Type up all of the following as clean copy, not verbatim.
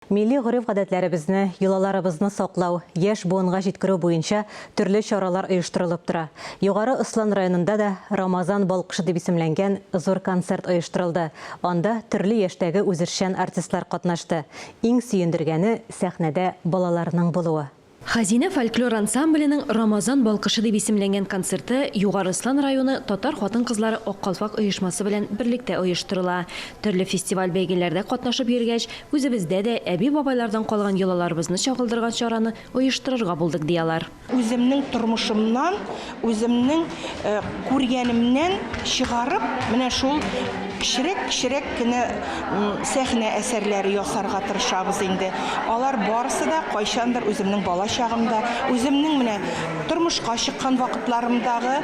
Милли гореф-гадәтләребезне, йолаларыбызны саклау, яшь буынга җиткерү буенча төрле чаралар оештырылып тора. Югары Ослан районында да Рамазан балкышы дип исемләнгән зур концерт оештырылды. Анда төрле яшьтәге үзешчән артистлар катнашты. Иң сөендергәне, сәхнәдә балаларның булуы. Хәзинә фольклор ансамбленең Рамазан балкышы дип исемләнгән концерты Югары Ослан районы татар хатын-кызлары Ак калфак оешмасы белән берлектә оештырыла. Төрле фестиваль-бәйгеләрдә катнашып йөргәч, үзебездә дә әби-бабайлардан калган йолаларыбызны чагылдырган чараны оештырырга булдык, ди алар. Үземнең тормышымнан, үземнең күргәнемнән чыгарып, менә шул кечерәк-кечерәк кенә сәхнә әсәрләре ясарга тырышабыз инде. Алар барысы да кайчандыр үземнең бала чагымда, үземнең менә тормышка чыккан вакытларымдагы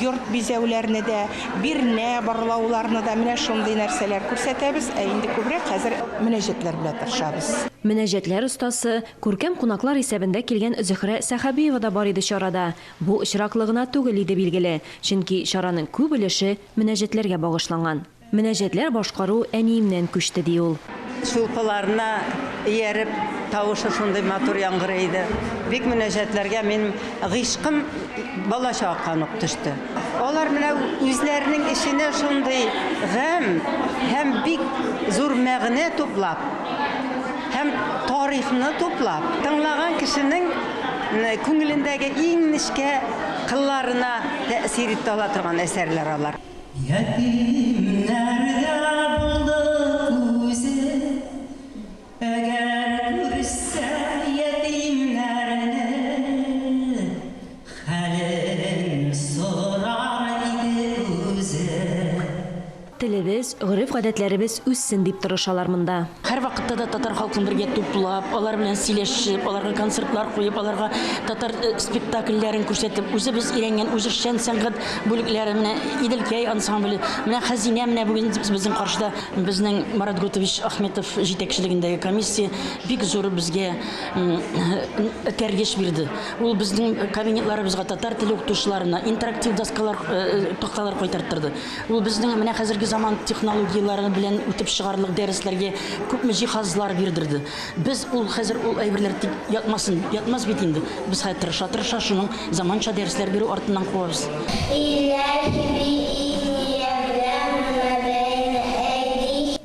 йорт бизәүләрне дә, бирнә барлауларны да, менә шундый нәрсәләр күрсәтәбез. Ә инде күбрәк хәзер мөнәҗәтләр белән тырышабыз. Мөнәҗәтләр остасы, күркәм кунаклар исәбендә килгән Зөһрә Сәхәбиева да бар иде чарада. Бу очраклы гына түгел иде, билгеле, чөнки чараның күп өлеше мөнәҗәтләргә багышланган. Мөнәҗәтләр башкару әниемнән күчте, ди ул. Чулпыларына ияреп, тавышы шундый матур яңгырый иде. Бик мөнәҗәтләргә минем гыйшкым бала чактан ук төште. Алар менә үзләренең эченә шундый гамь һәм бик зур мәгънә туплап һәм тарихны туплап, тыңлаган кешенең күңелендәге иң нечкә кылларына тәэсир итә ала торган әсәрләр алар. Ятимнәргә булды күзе, Әгәр күрсә ятимнәрне, Хәлен сорар иде үзе. Телебез, гореф-гадәтләребез үссен дип тырышалар монда. Һәрвакытта да татар халкын бергә туплап, алар белән сөйләшеп, аларга концертлар куеп, аларга татар спектакльләрен күрсәтеп, үзебез өйрәнгән үзешчән сәнгать бүлекләре, менә Иделкәй ансамбле, менә Хәзинә, менә бүген безнең каршыда безнең Марат Готович Ахметов җитәкчелегендәге комиссия бик зур безгә этәргеч бирде. Ул безнең кабинетларыбызга татар теле укытучыларына интерактив доскалар, такталар кайтарттырды. Ул безнең менә хәзерге заман технологияләре белән үтеп чыгарлык дәресләргә күпме җиһазлар бирдерде. Без ул хәзер ул әйберләр тик ятмасын, ятмас бит инде. Без хәзер тырыша-тырыша шуның заманча дәресләр бирү артыннан куабыз.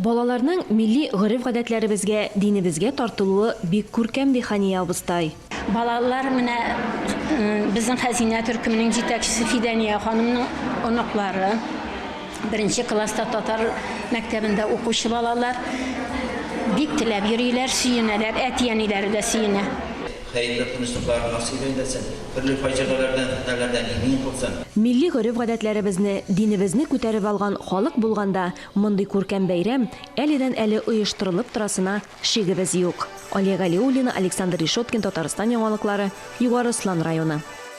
Балаларның милли гореф-гадәтләребезгә, динебезгә тартылуы бик күркәм, ди Хәния абыстай. Балалар менә безнең Хәзинә төркеменең җитәкчесе Фидәния ханымның оныклары. Беренче класста татар мәктәбендә укучы балалар бик теләп йөриләр, сөенәләр, әти-әниләре дә сөенә. Хәерле тынычлыклар насыйп әйләсен, төрле фаҗигаләрдән, фетнәләрдән имин кылсын. Милли гореф-гадәтләребезне, динебезне күтәреп алган халык булганда, мондый күркәм бәйрәм әледән-әле оештырылып торасына Шигебез юк. Алия Галиуллина, Александр Решеткин, Татарстан яңалыклары, Югары Ослан районы.